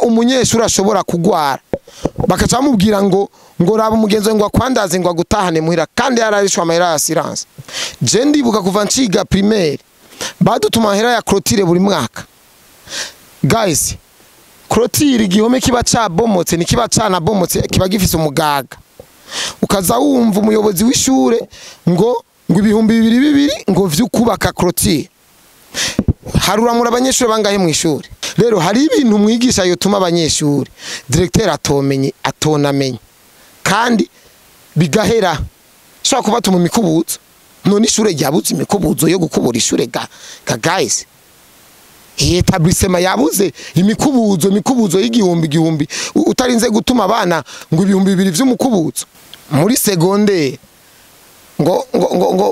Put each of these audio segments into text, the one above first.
Umunyeshuri ashobora kugwara bakaca bamubwira ngo raba umugenzi ngo akwandaze ngo agutahane muhira, kandi yararishwa amahera ya assurance. Je ndibuka kuva nciga primaire badutuma amahera ya clôture buri mwaka. Guys, clôture igihome kiba cabomotse, ni kiba canabomotse, kiba gifise umugaga. Ukaza wumva umuyobozi w'ishure ngo 2000 ngo vy'ukubaka clôture. Haruramura abanyeshuri bangahe mu ishuri? Rero hari ibintu mwigisha yotuma abanyeshuri directeur atomenye atonamenye kandi bigahera. Shobora kubatuma imikubuzo, none ishure ryabuze imikubuzo yo gukubura ishure ga guys. Iyi établissement yabuze imikubuzo y'igihumbi igihumbi, utarinze gutuma abana ngo 2000 vy'umukubuzo. Muri secondaire ngo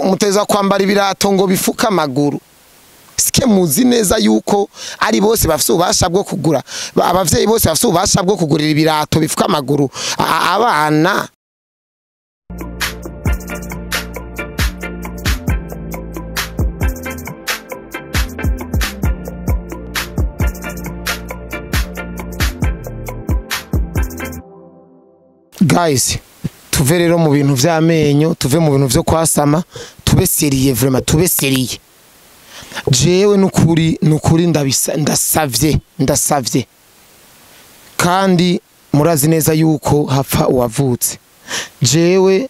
muteza kwambara ibirato ngo bifuka amaguru. Sike muzi neza yuko ari bose bafise ububasha bwo kugura, abavyeyi bose bafise ububasha bwo kugurira ibirato bifuka amaguru abana. Guys, tuve rero mu bintu vy'amenyo, tuve mu bintu vyo kwasama, tube sérieux vraiment, tube sérieux. Jewe nukuri ndasavye. Kandi murazi neza yuko hapfa uwavutse. Jewe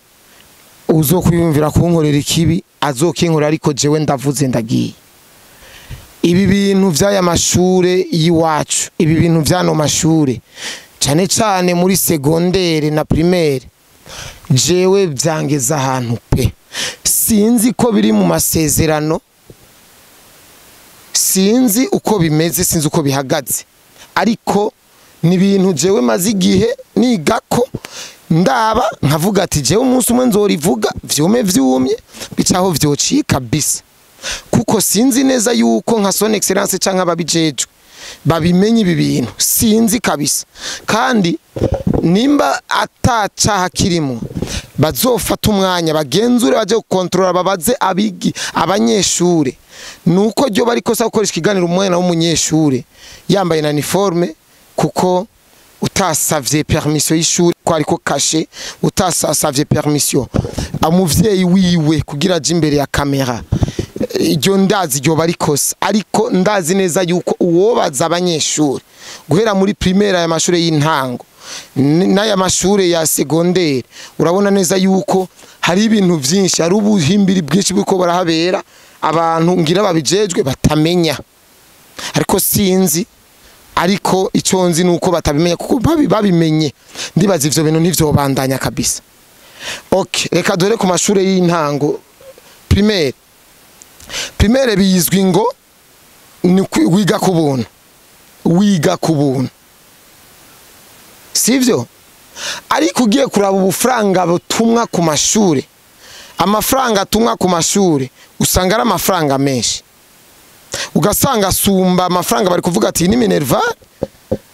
uzokwiyumvira kunkorera ikibi azokinkora, ariko jewe ndavuze ndagiye. Ibi bintu vy'aya mashure yiwacu, ibi bintu vy'ano mashure cyane cyane muri secondaire na primaire, jewe vyangeza ahantu pe. Sinzi ko biri mu masezerano, sinzi uko bimeze, sinzi uko bihagaze, ariko ni ibintu jewe maze igihe nigako ndaba nkavuga ati jewe umunsi umwe nzorivuga vyume vyumye bicaho vyocika kabisa. Kuko sinzi neza yuko nka son excellence canke ababijejwe babimenye ibi bintu, sinzi kabisa. Kandi nimba atacaha kirimo bazofata umwanya bagenzure, baje gukontrola, babaze abigi abanyeshure nuko ryo bariko sa gukoresha ikiganiro umwana w'umunyeshure yambaye na uniforme, kuko utasavye permission y'ishure ko ariko caché, utasavye permission amuvyeyi wiwe kugira aje imbere ya kamera, iryo ndazi ryo barikosa. Ariko ndazi neza yuko uwobaza abanyeshure guhera muri primaire ya mashure y'intango n'aya mashure ya secondaire, urabona neza yuko hari ibintu vyinshi, hari ubuhimbiri bwinshi bwiko barahabera abantu ngira babijejwe batamenya. Ariko sinzi, ariko ico nzi nuko batabimenya, kuko babimenye ndibaza ivyo bintu ntivyobandanya kabisa. Okay, reka dore ku mashure y'intango primaire. Primaire bizwi ngo ni wiga ku buntu, wiga ku buntu, sivyo? Ariko ugiye kuraba ubufaranga butumwa ku mashure, amafaranga atumwa ku mashure usanga ari amafaranga menshi, ugasanga asumba amafaranga bari kuvuga ati ni minerval.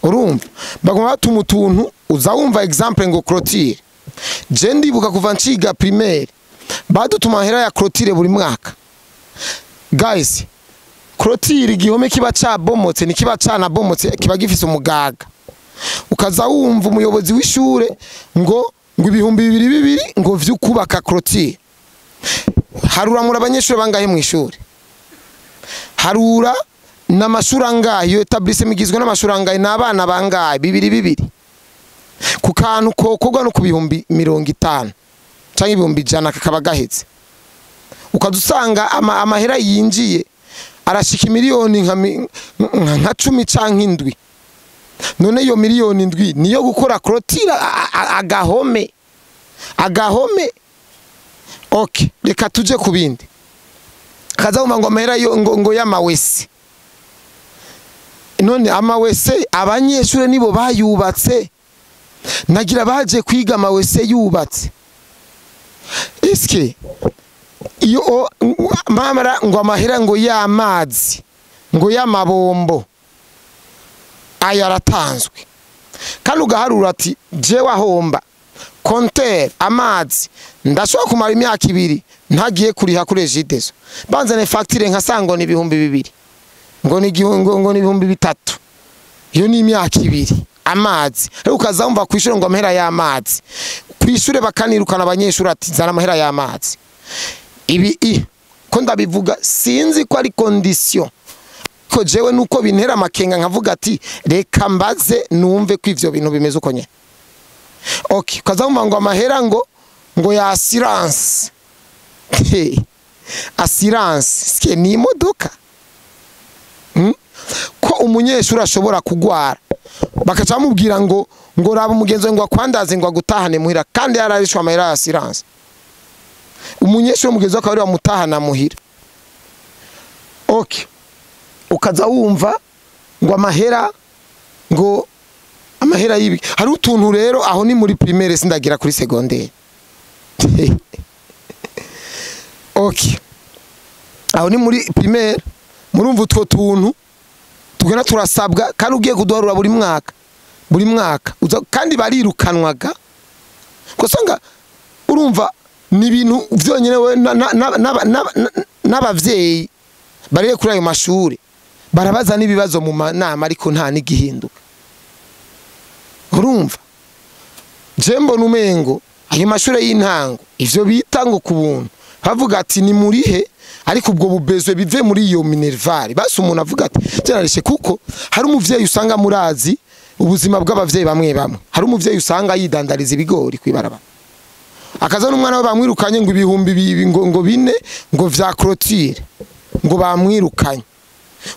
Urumva baguma batuma utuntu, uza wumva exemple ngo clôture. Je ndibuka kuva nciga primaire badutuma amahera ya clôture buri mwaka. Guys, clôture igihome kiba cabomotse, ni kiba canabomotse, kiba gifise umugaga. Ukaza wumva umuyobozi w'ishure ngo 2000 ngo vy'ukubaka clôture. Haruramura abanyeshuri bangahe mu ishuri? Harura n'amashuri angahe? Iyo établissement igizwe n'amashuri angahe n'abana bangahe? Bibiri bibiri. Ku kantu kokogwa no ku 50,000 canke 100,000 kakaba gahetse. Ukadusanga amahera yinjiye arashika miliyoni nka 10 canke 7. None iyo miliyoni 7 niyo gukora clôture agahome. Okay, reka tuje kubindi. Kaza ngo amahera yo ngo y'amawese. None amawese abanyeshure nibo bayubatse, nagira baje kwiga amawese yubatse. Eske iyo mamara ngo amahera ngo y'amazi ngo y'amabombo aya aratanzwe, kandi ugaharura ati jewe ahomba konter amazi ndashobora kumara imyaka 2 ntagiye kuriha kuri Regideso, banzane facture nka sango ni 2000 ngo ni 3000. Iyo ni imyaka 2 amazi. Ariko ukazamva kwishure ngo amahera y'amazi, kwishure bakanirukana abanyeshuri ati zana amahera y'amazi. Ibi ko ndabivuga sinzi ko ari condition, ko jewe nuko bintera amakenga nkavuga ati reka mbaze numve ko ivyo bintu bimeze uko nyene. Okay, ukazamva ngo amahera ngo ya assurance. Assurance ske ni imodoka. Ko umunyeshuri ashobora kugwara bakaca bamubwira ngo raba umugenzi ngo akwandaze ngo agutahane muhira, kandi yararishwa amahera ya assurance. Umunyeshuri umugenzi akaba ari wamutahana muhira. Okay, ukaza wumva ngo amahera ngo amahera yibi. Hari utuntu rero aho ni muri primaire, sindagira kuri secondaire. Okay, aho ni muri primaire. Murumva utwo tuntu tugenda turasabwa, kandi ugiye kuduharura buri mwaka buri mwaka, kandi barirukanwaga. Kusanga urumva ni ibintu vyonyene we n'abavyeyi bari kuri ayo mashuri barabaza n'ibibazo mu nama, ariko nta n'igihinduka. Urumva je mbona umengo ayo mashure y'intango ivyo bita ngo ku buntu bavuga ati ni murihe, ariko ubwo bubezwe bive muri iyo minerval. Basi umuntu avuga ati cyararishe, kuko hari umuvyeyi usanga murazi ubuzima bw'abavyeyi bamwe bamwe. Hari umuvyeyi usanga yidandariza ibigori kwibarabara, akaza n'umwana we bamwirukanye ngo ibihumbi ngo 4 ngo vya clôture ngo bamwirukanye.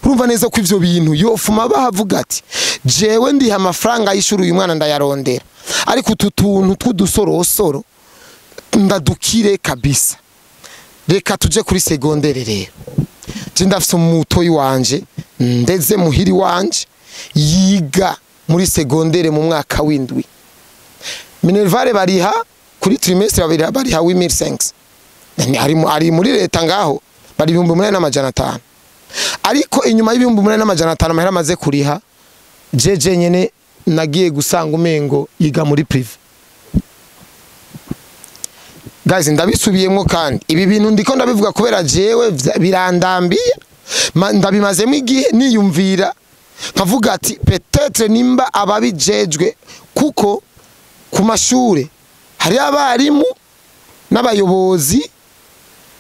Urumva neza ko ivyo bintu yofuma bahavuga ati jewe ndiha amafaranga y'ishuri uyu mwana ndayarondera, ariko utu tuntu tw'udusorosoro ndadukire kabisa. Reka tuje kuri secondaire rero. Je ndafise umutoyi wanje ndeze muhiri wanje yiga muri secondaire mu mwaka w'indwi. Minervare bariha kuri trimestre bariha 8500. Ari muri leta ngaho bari 8500. Ariko inyuma y'8500 amahera amaze kuriha, jeje nyene nagiye gusanga umengo yiga muri privé. Guys, ndabisubiyemo kandi ibi bintu ndiko ndabivuga kubera jewe birandambiye, ndabimazemo igihe niyumvira nkavuga ati peut-être nimba ababijejwe, kuko ku mashure hari abarimu n'abayobozi,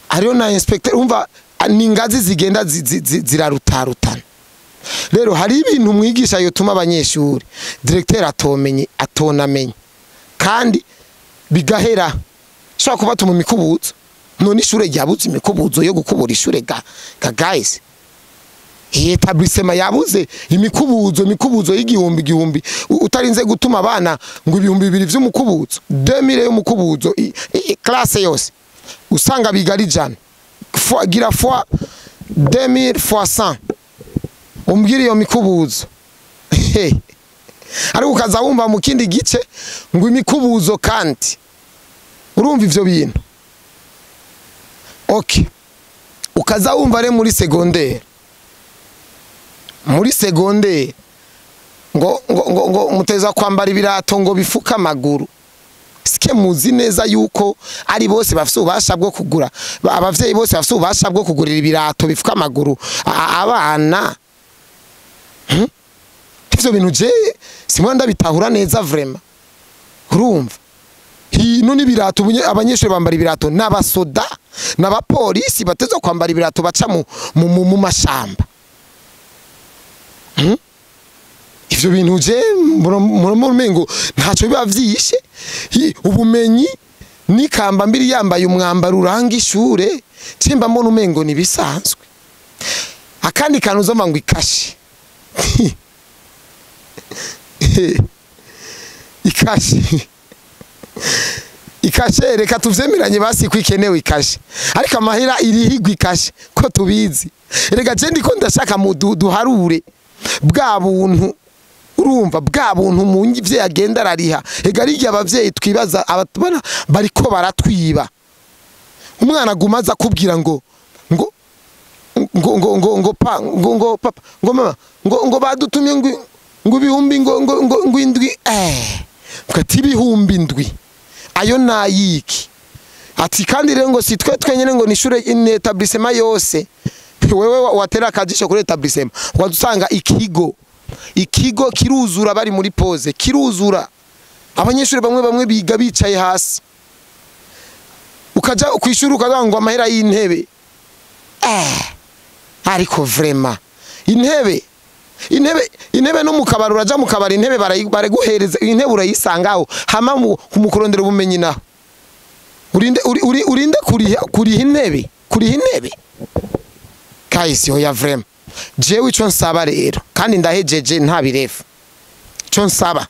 hariyo na inspecteur, umva ni ingazi zigenda zirarutarutana. Rero hari ibintu mwigisha yotuma abanyeshuri directeur atomenye atonamenye kandi bigahera. Shaka kubatuma imikubuzo, none ishure ryabuze imikubuzo yo gukubura ishure ga guys. Iyi etablissement yabuze imikubuzo y'igihumbi igihumbi, utarinze gutuma abana ngo 2000 vy'umukubuzo, 2000 y'umukubuzo classe yose usanga bigari 100 fois gira fois 2000 fois 100 umbwira iyo mikubuzo. Ariko ukaza wumva mu kindi gice ngo imikubuzo kandi urumva ivyo bintu. Okay, ukaza wumva re muri secondaire, muri secondaire ngo ngo ngo, ngo muteza kwambara ibirato ngo bifuka amaguru. Sike muzi neza yuko ari bose bafise ubasha bwo kugura, abavyeyi bose bafise ubasha bwo kugurira ibirato bifuka amaguru abana. Ivyo bintu je simwe ndabitahura neza vraiment. Urumva hino n'ibirato abanyeshuri bambara ibirato n'abasoda n'abapolisi bateza kwambara ibirato baca mu mashamba. Ivyo bintu je murumengo ntaco biba vyishe. Ubumenyi nikamba mbiri yambaye umwambaro uranga ishure, cimba mbona umengo ni bisanzwe. Akandi kantu uzomva ngo ikashe. Ikashe. Ikashe reka tuvyemeranye basi kwikenewe ikashe, ariko amahera irihigwa ikashe ko tubizi. Reka je ndiko ndashaka duharure bwa buntu, urumva bwa buntu mu mvye agenda arariha. Ega ari abavyeyi twibaza abatubona bariko baratwiba. Umwana agumaza kubwira ngo ngo ngo ngo ngo ngo pa ngo ngo papa ngo mama ngo ngo badutumye ngo ngo ibihumbi ngo ngo ngo ngo indwi, kati ibihumbi indwi ayo nayiki. Ati kandi rero ngo si twe twenyene ngo nishure in établissement yose. Wewe watera akajisho kuri établissement ukazusanga ikigo Ikigo kiruzura bari muri pause, kiruzura. Abanyeshuri bamwe bamwe biga bicaye hasi. Ukaja kwishuri ukavuga ngo amahera y'intebe. Ariko vraiment intebe intebe intebe no mukabari, uraja mu kabari intebe baraguhereza, intebe urayisangaho. Hama mu kurondera ubumenyi naho urinde urinde kuriha intebe, kuriha intebe. Guys, oya, vraiment, jewe ico nsaba rero, kandi ndahejeje nta birefu, ico nsaba,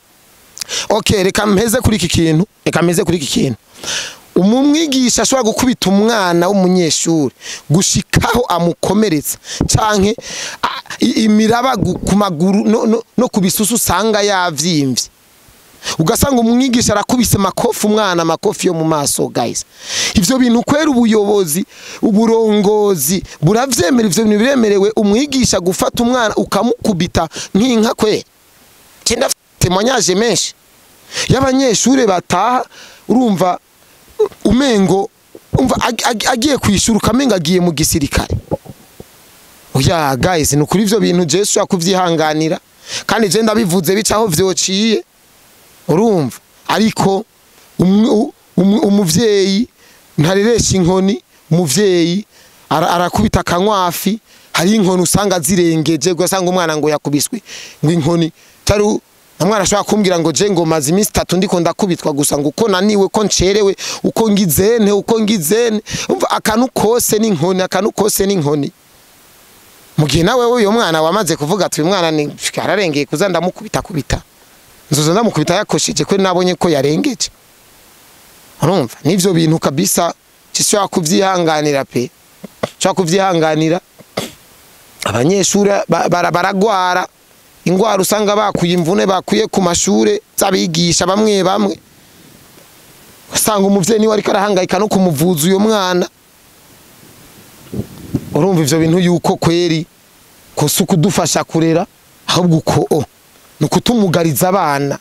okay, reka mpeze kuri iki kintu, reka mpeze kuri iki kintu. Umumwigisha ashobora gukubita umwana w'umunyeshuri gushikaho amukomeretsa, canke imiraba ku maguru no ku bisusu usanga yavyimbye, ugasanga umwigisha arakubise makofi umwana, amakofi yo mu maso. Guys, ivyo bintu kwera ubuyobozi, uburongozi buravyemera? Ivyo bintu biremerewe, umwigisha gufata umwana ukamukubita nk'inka? Kwera cyenda témoignage menshi y'abanyeshure bataha, urumva umengo, umva agiye kwishura ukamenga agiye mu gisirikare. Oya guys, ni ukuri, ivyo bintu jewe ushobora kuvyihanganira, kandi je ndabivuze bicaho vyociye, urumva. Ariko umuvyeyi ntareresha inkoni, umuvyeyi arakubita akanywafi. Hari inkoni usanga zirengeje, ugasanga umwana ngo yakubiswe ngo inkoni tari umwana ashobora kumbwira ngo je ngo maze iminsi 3 ndiko ndakubitwa gusa, ngo uko naniwe, ko ncerewe, uko ngizene, uko ngizene. Umva, akantu kose n'inkoni, akantu kose n'inkoni. Mu gihe nawe uyo mwana wamaze kuvuga ati uyu mwana ni ararengeye, kuza ndamukubita kubita, nzoza ndamukubita yakosheje ko nabonye ko yarengeje. Urumva n'ivyo bintu kabisa sishobora kuvyihanganira pe, nshobora kuvyihanganira. Abanyeshuri baragwara ingwara, usanga bakuye imvune bakuye ku mashure z'abigisha bamwe bamwe, usanga umuvyeyi niwe ariko arahangayika no kumuvuza uyo mwana. Urumva ivyo bintu yuko kweri ko si ukudufasha kurera, ahubwo uko o ni ukutumugariza abana.